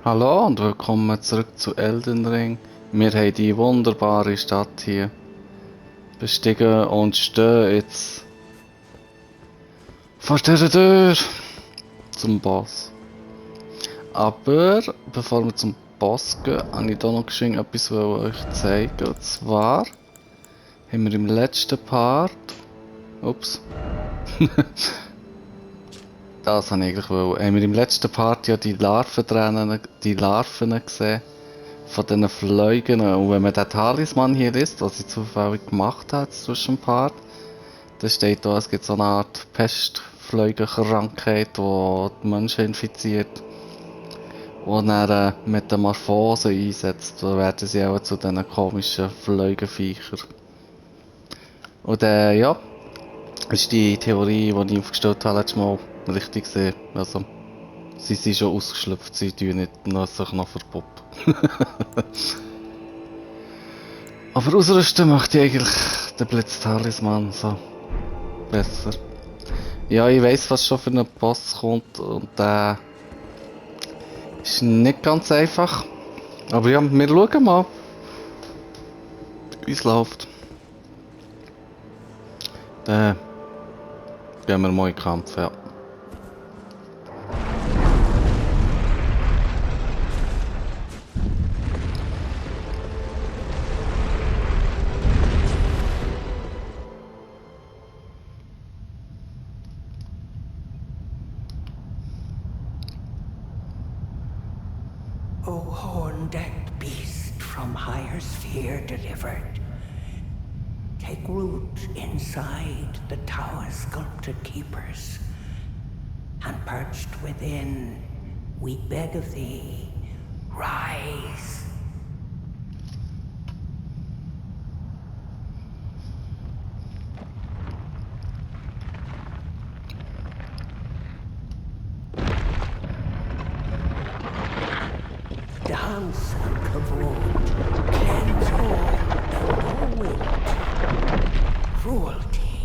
Hallo und willkommen zurück zu Elden Ring. Wir haben die wunderbare Stadt hier bestiegen und stehen jetzt vor der Tür zum Boss. Aber bevor wir zum Boss gehen, wollte ich hier noch geschwind etwas euch zeigen. Und zwar haben wir im letzten Part... Ups. Das wollte ich eigentlich wollen. Haben wir im letzten Part ja die Larven gesehen. Von diesen Fleugen. Und wenn man den Talisman hier liest, was ich zufällig gemacht habe zwischen dem Part, da steht da, es gibt so eine Art Pestfleugenkrankheit, die die Menschen infiziert. Und dann Metamorphose einsetzt, dann werden sie auch zu diesen komischen Fleugenviechern. Und ja, ist die Theorie, die ich aufgestellt habe, letztes Mal richtig gesehen. Also, sie sind schon ausgeschlüpft, sie tun nicht noch, sich noch verpuppen. Aber ausrüsten möchte ich eigentlich den Blitz-Talisman so besser. Ja, ich weiss, was schon für einen Boss kommt und der ist nicht ganz einfach. Aber ja, wir schauen mal, wie es läuft. Dann gehen wir mal in den Kampf, ja. O horn-decked beast from higher sphere delivered, take root inside the tower's sculpted keepers, and perched within, we beg of thee, rise. Dance and kavod, cleanse all and all wit, cruelty,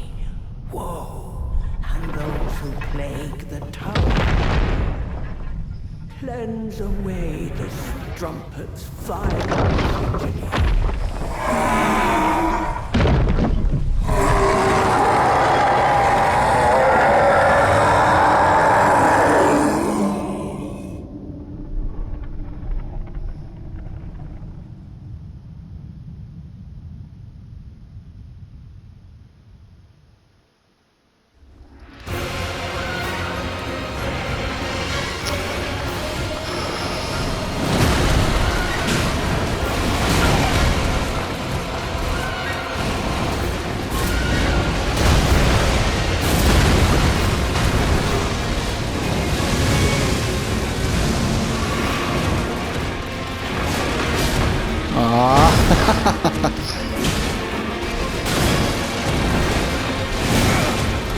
woe, and those who plague the tower. Cleanse away the strumpet's vile progeny.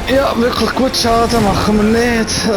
Ja, wirklich gut Schaden machen wir nicht.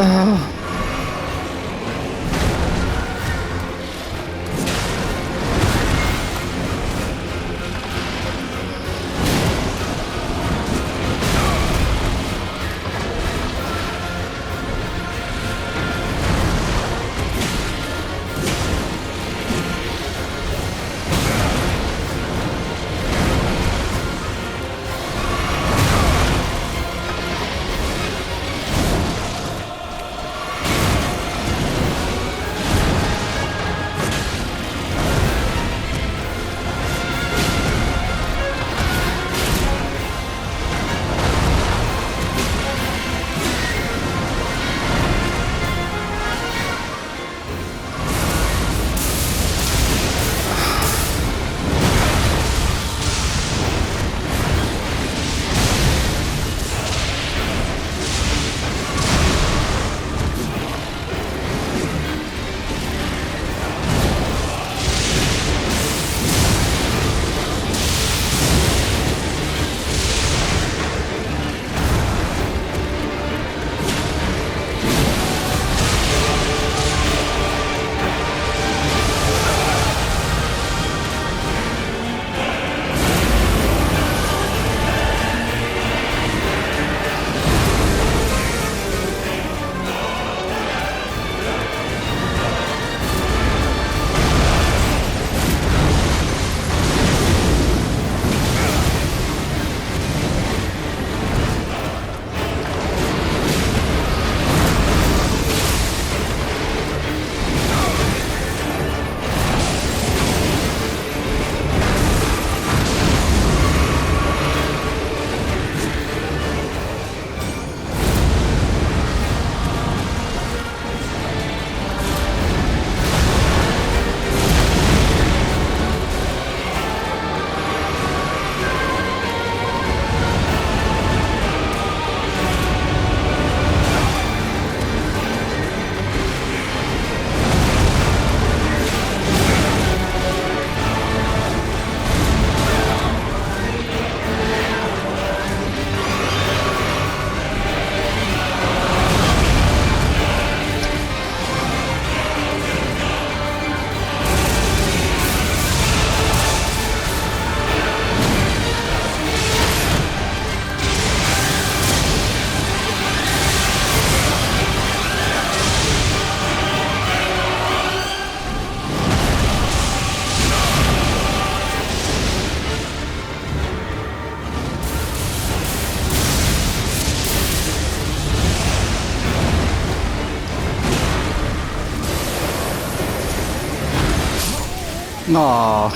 Na.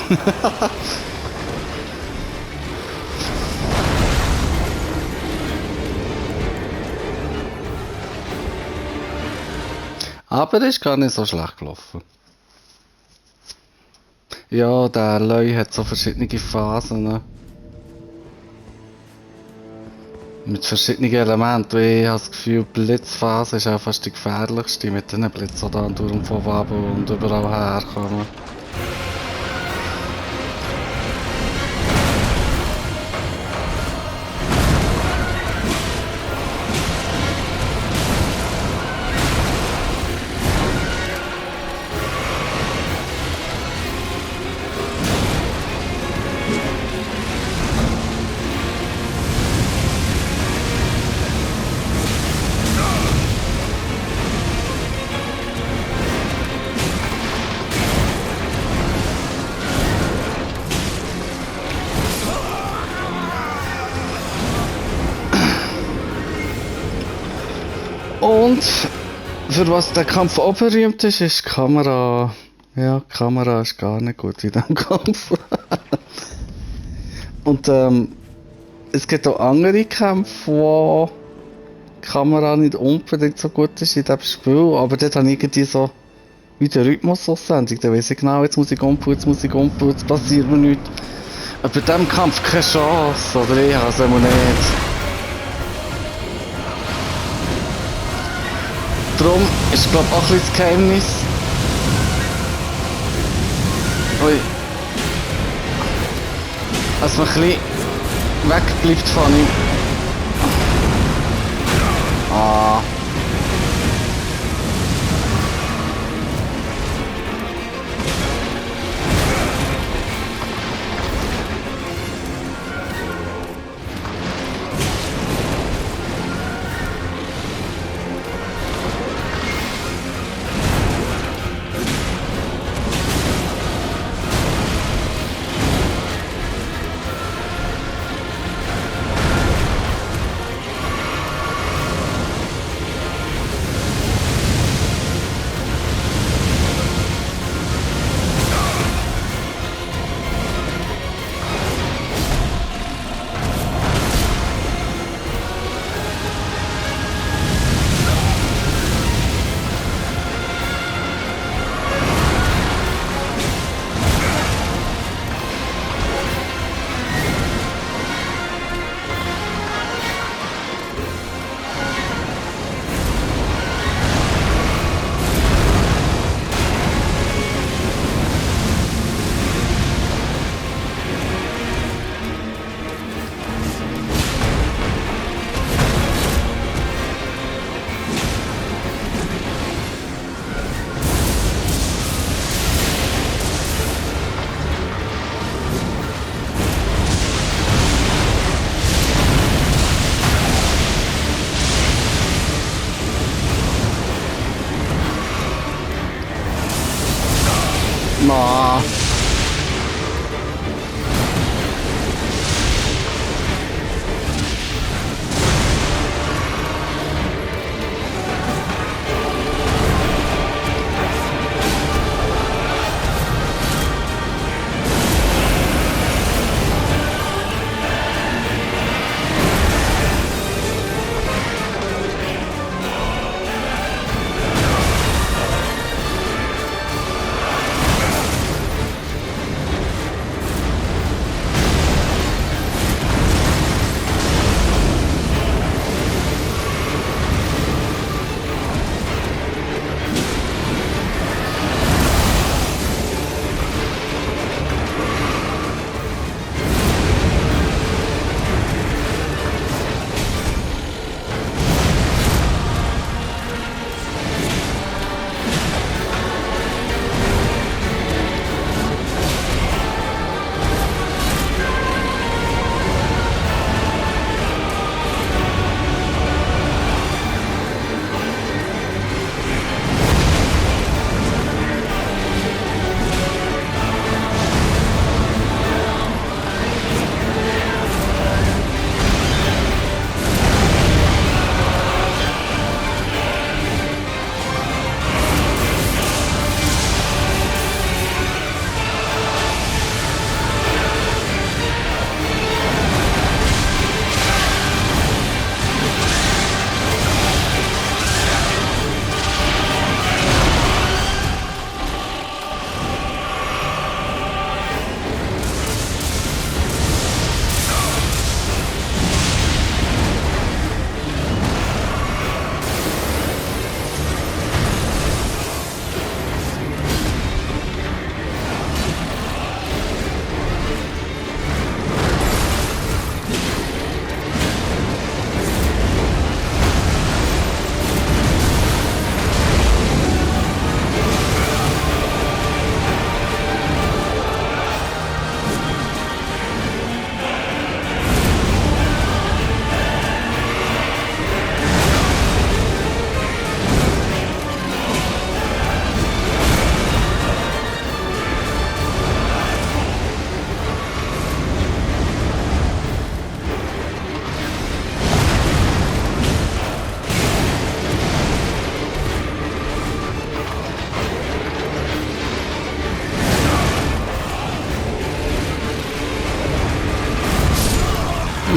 Aber ist gar nicht so schlecht gelaufen. Ja, der Leu hat so verschiedene Phasen. Ne? Mit verschiedenen Elementen. Ich habe das Gefühl, die Blitzphase ist auch fast die gefährlichste. Mit den Blitzen, die da durch von Wabel und überall herkommen. Und für was der Kampf auch berühmt ist die Kamera. Ja, die Kamera ist gar nicht gut in diesem Kampf. Und es gibt auch andere Kämpfe, wo die Kamera nicht unbedingt so gut ist in diesem Spiel, aber dort habe ich irgendwie so wie der Rhythmus aussendig. Da weiss ich genau, jetzt muss ich umputzen, jetzt passiert mir nichts. Aber bei diesem Kampf keine Chance, oder ich habe es immer nicht. Darum ist, glaube ich, auch ein bisschen das Geheimnis. Ui. Dass man ein bisschen wegbleibt von ihm. Ah. Na.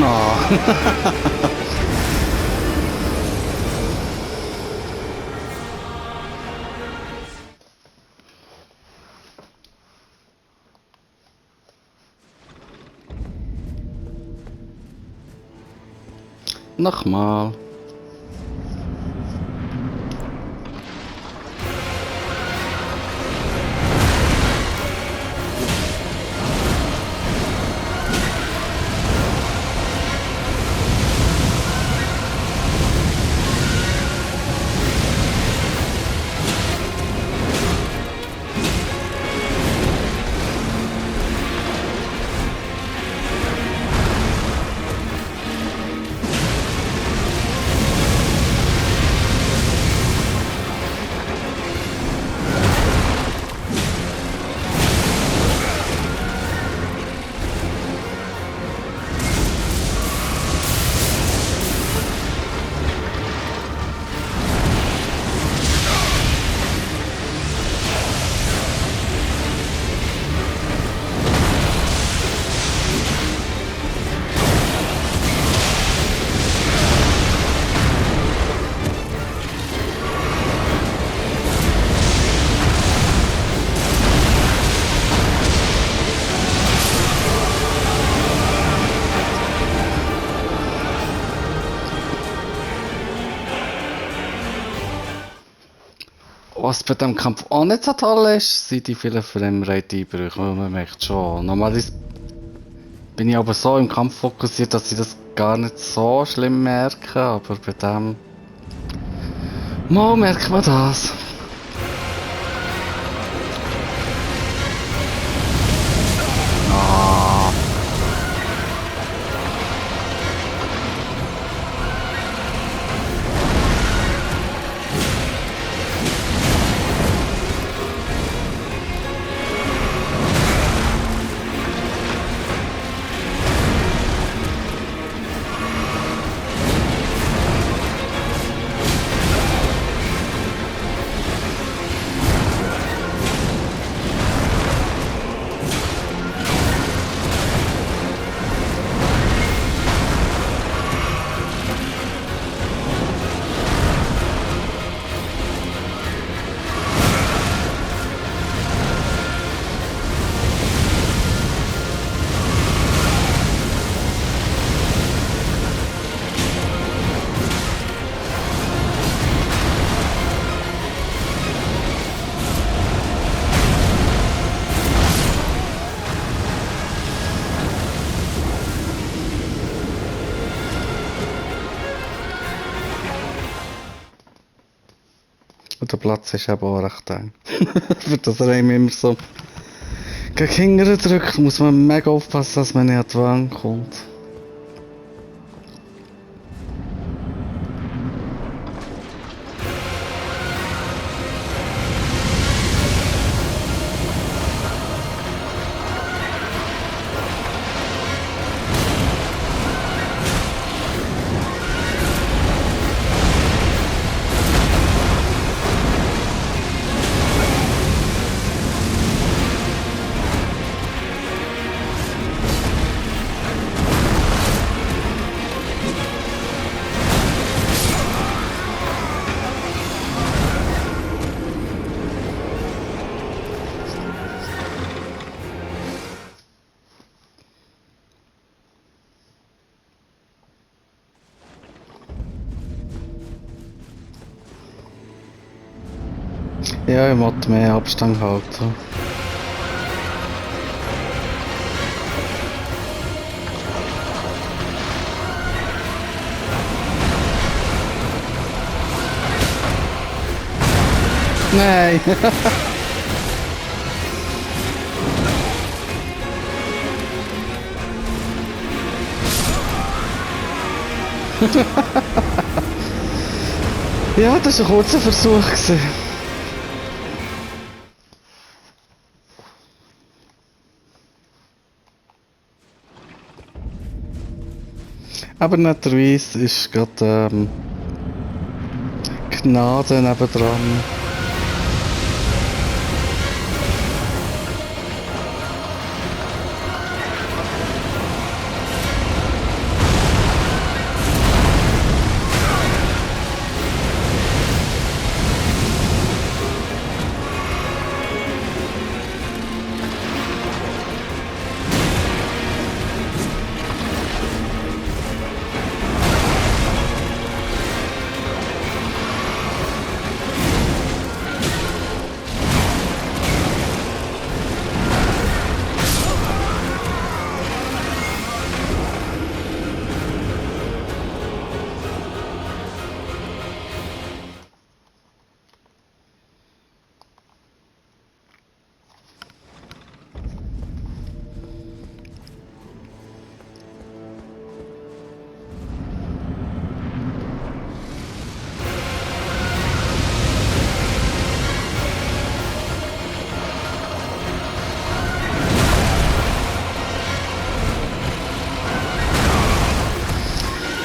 Oh. Nochmal. Was bei dem Kampf auch nicht so toll ist, sind die vielen Framerate-Einbrüche, weil man merkt schon. Normalerweise bin ich aber so im Kampf fokussiert, dass ich das gar nicht so schlimm merke, aber bei dem mal merkt man das. Ah. Und der Platz ist eben auch recht eng. Für das er einem immer so gegen hinten drückt, muss man mega aufpassen, dass man nicht an die Wand kommt. Ja, ich muss mehr Abstand halten. Nein! Ja, das war ein kurzer Versuch gewesen. Aber netterweise ist gerade Gnade nebendran.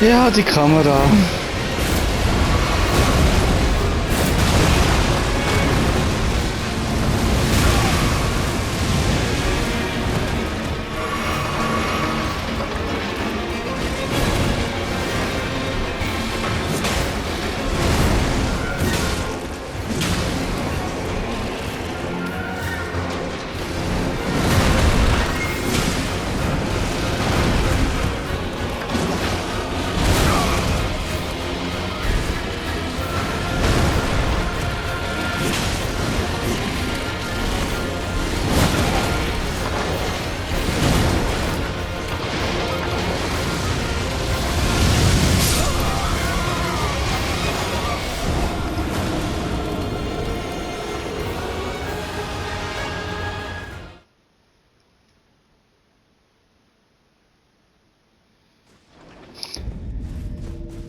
Ja, die Kamera.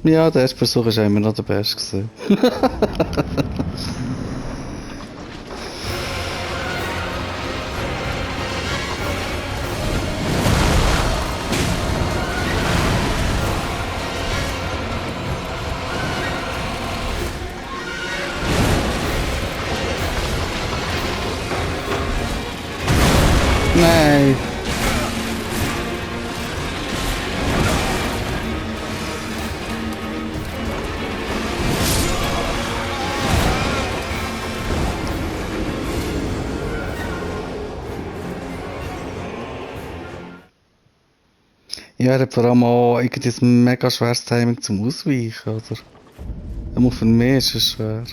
Ja, der erste Versuch war immer noch der beste gewesen. Nein. Ja, er hat vor allem auch irgendwie ein mega schweres Timing zum Ausweichen, oder? Aber für mich ist es schwer.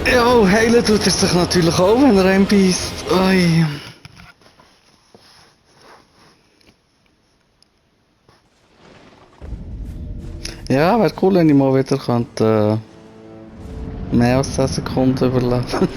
Ja, heilen tut er sich natürlich auch, wenn er einen beißt. Ui. Ja, wäre cool, wenn ich mal wieder könnte, mehr als 10 Sekunden überleben.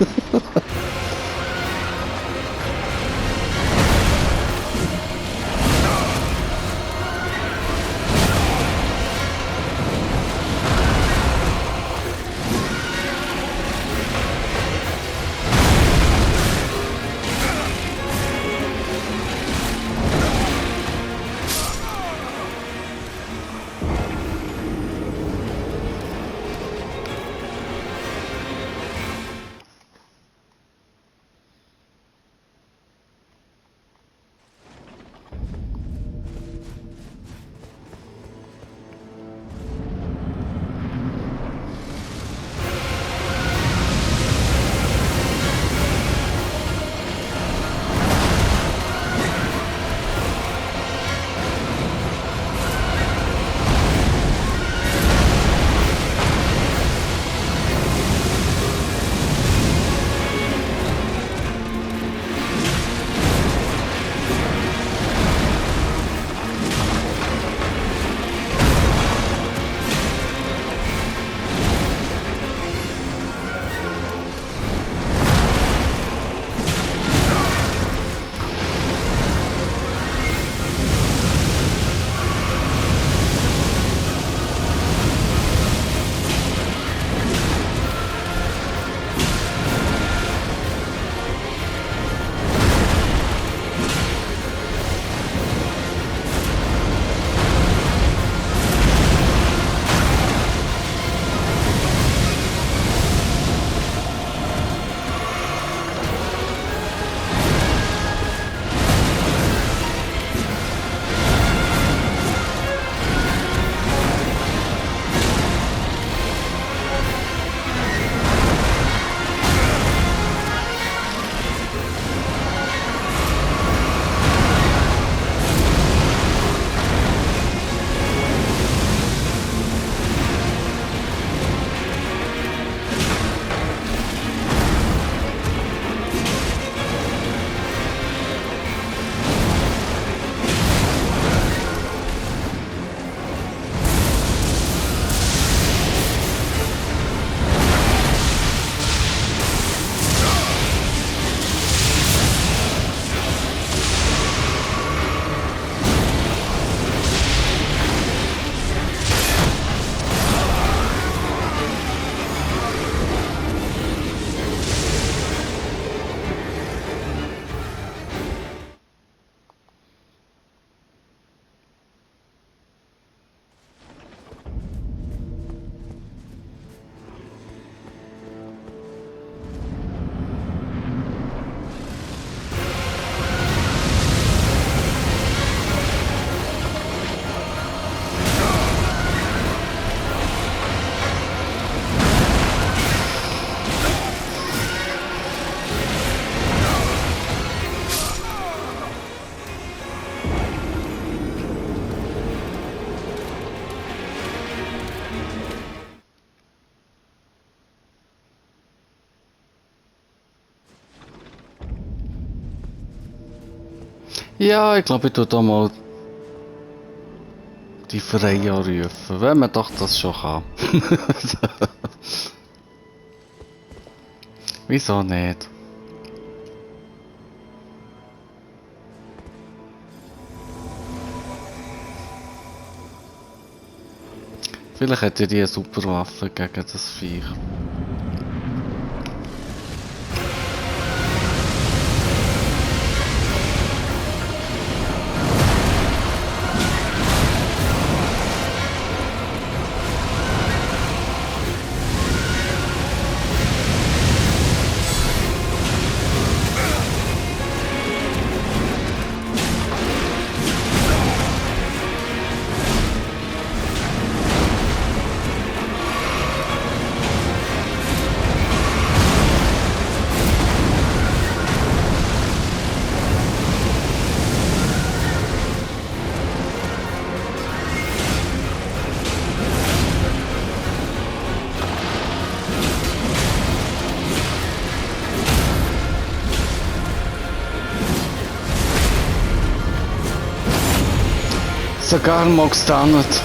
Ja, ich glaube, ich tue da mal die Freie rufen, wenn man doch das schon kann. Wieso nicht? Vielleicht hat ja die eine super Waffe gegen das Viech. Sogar mal gestanzt.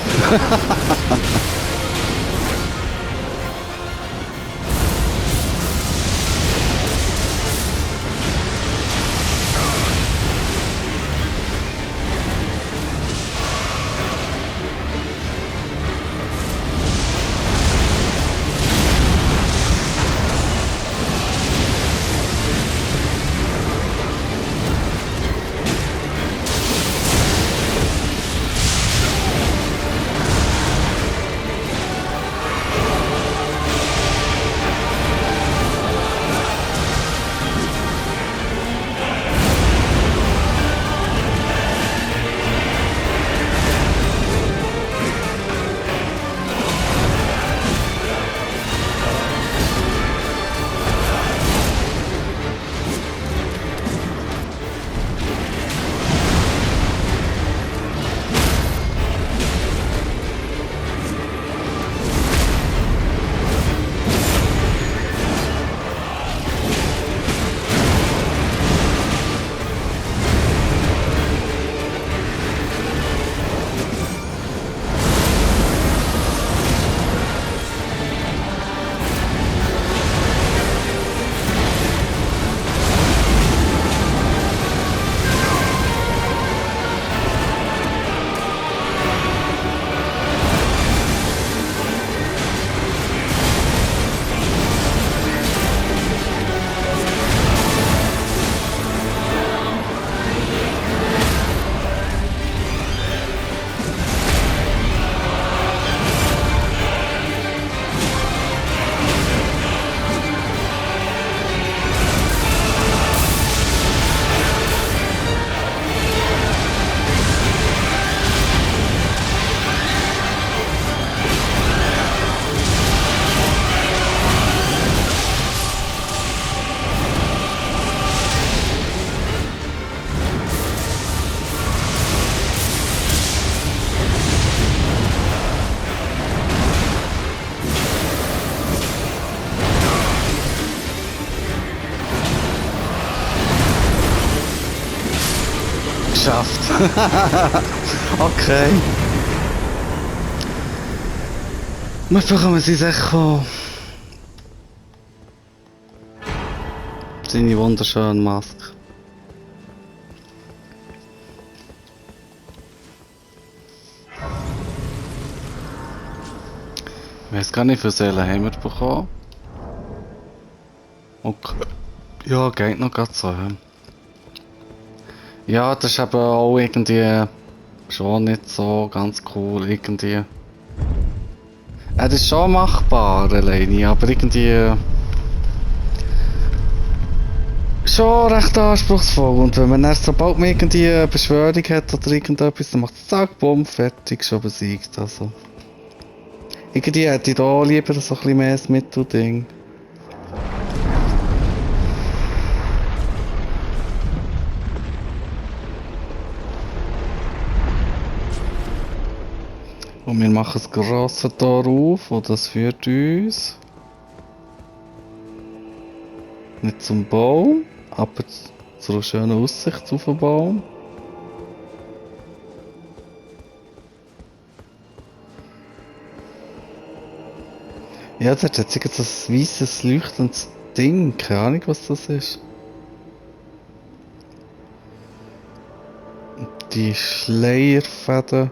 Geschafft. Okay. Wir bekommen sie sicher. Seine wunderschöne Maske. Ich weiß gar nicht, wie viele Seelen haben wir bekommen. Okay. Ja, geht noch grad so. Ja, das ist eben auch irgendwie schon nicht so ganz cool. Irgendwie. Das ist schon machbar alleine, aber irgendwie. Schon recht anspruchsvoll. Und wenn man erst sobald man irgendwie eine Beschwörung hat oder irgendetwas, dann macht es zack, bumm, fertig, schon besiegt. Also. Irgendwie hätte ich da lieber so ein bisschen mehr das Mittelding. Und wir machen das grosse Tor auf und das führt uns nicht zum Baum, aber zu einer schönen Aussicht auf den Baum. Ja, dort hat es jetzt ein weißes leuchtendes Ding, keine Ahnung was das ist. Und die Schleierfäden.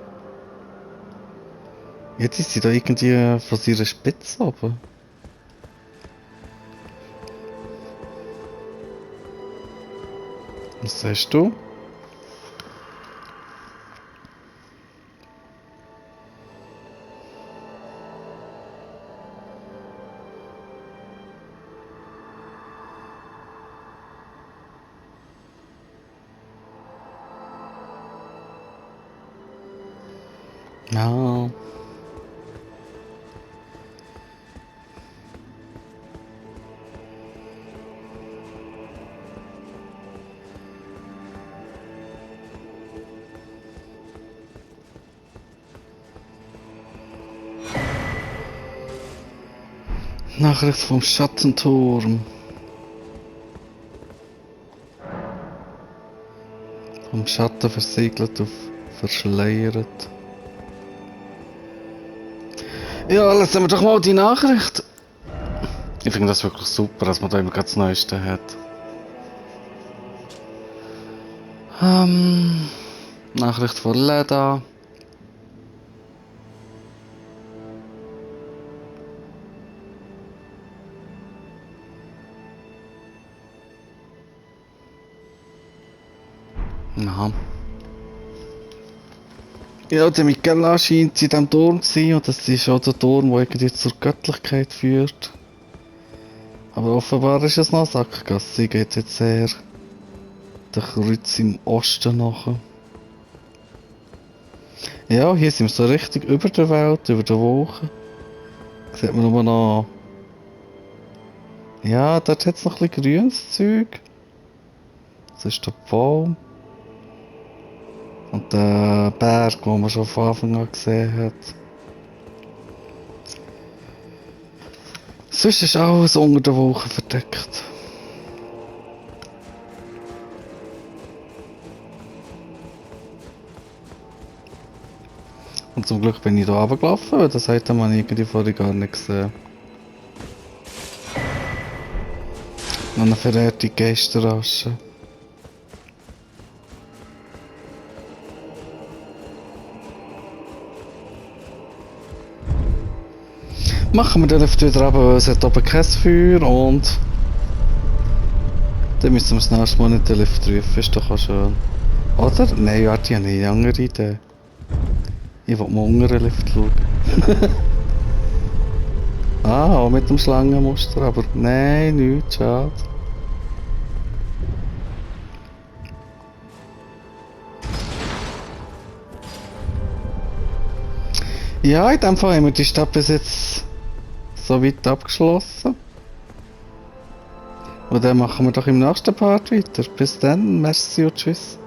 Jetzt ist sie da irgendwie von ihrer Spitze runter. Was sagst du? Ja. Nachricht vom Schattenturm. Vom Schatten versiegelt auf verschleiert. Ja, lassen wir doch mal die Nachricht. Ich finde das wirklich super, dass man da immer gerade das Neueste hat. Nachricht von Leda. Aha. Ja, der Michela scheint in diesem Turm zu sein und das ist auch der Turm, der irgendwie zur Göttlichkeit führt. Aber offenbar ist es noch eine Sackgasse. Sie geht jetzt eher der Kreuz im Osten nach. Ja, hier sind wir so richtig über der Welt, über der Woche. Sieht man nur noch... Ja, dort hat es noch ein bisschen grünes Zeug. Das ist der Baum. Und der Berg, den man schon von Anfang an gesehen hat. Sonst ist alles unter der Woche verdeckt. Und zum Glück bin ich hier runtergelaufen, weil das hat man irgendwie vorher gar nicht gesehen. Noch eine verehrte Geisterasche. Machen wir den Lift wieder runter, weil es hat oben kein Feuer und... Dann müssen wir das nächste Mal nicht den Lift rufen, ist doch auch schön. Oder? Nein, warte, ich habe eine andere Idee. Ich will mal unter den Lift schauen. Auch mit dem Schlangenmuster, aber nein, nichts, schade. Ja, in dem Fall haben wir die Stadt bis jetzt so weit abgeschlossen. Und dann machen wir doch im nächsten Part weiter. Bis dann, merci und tschüss.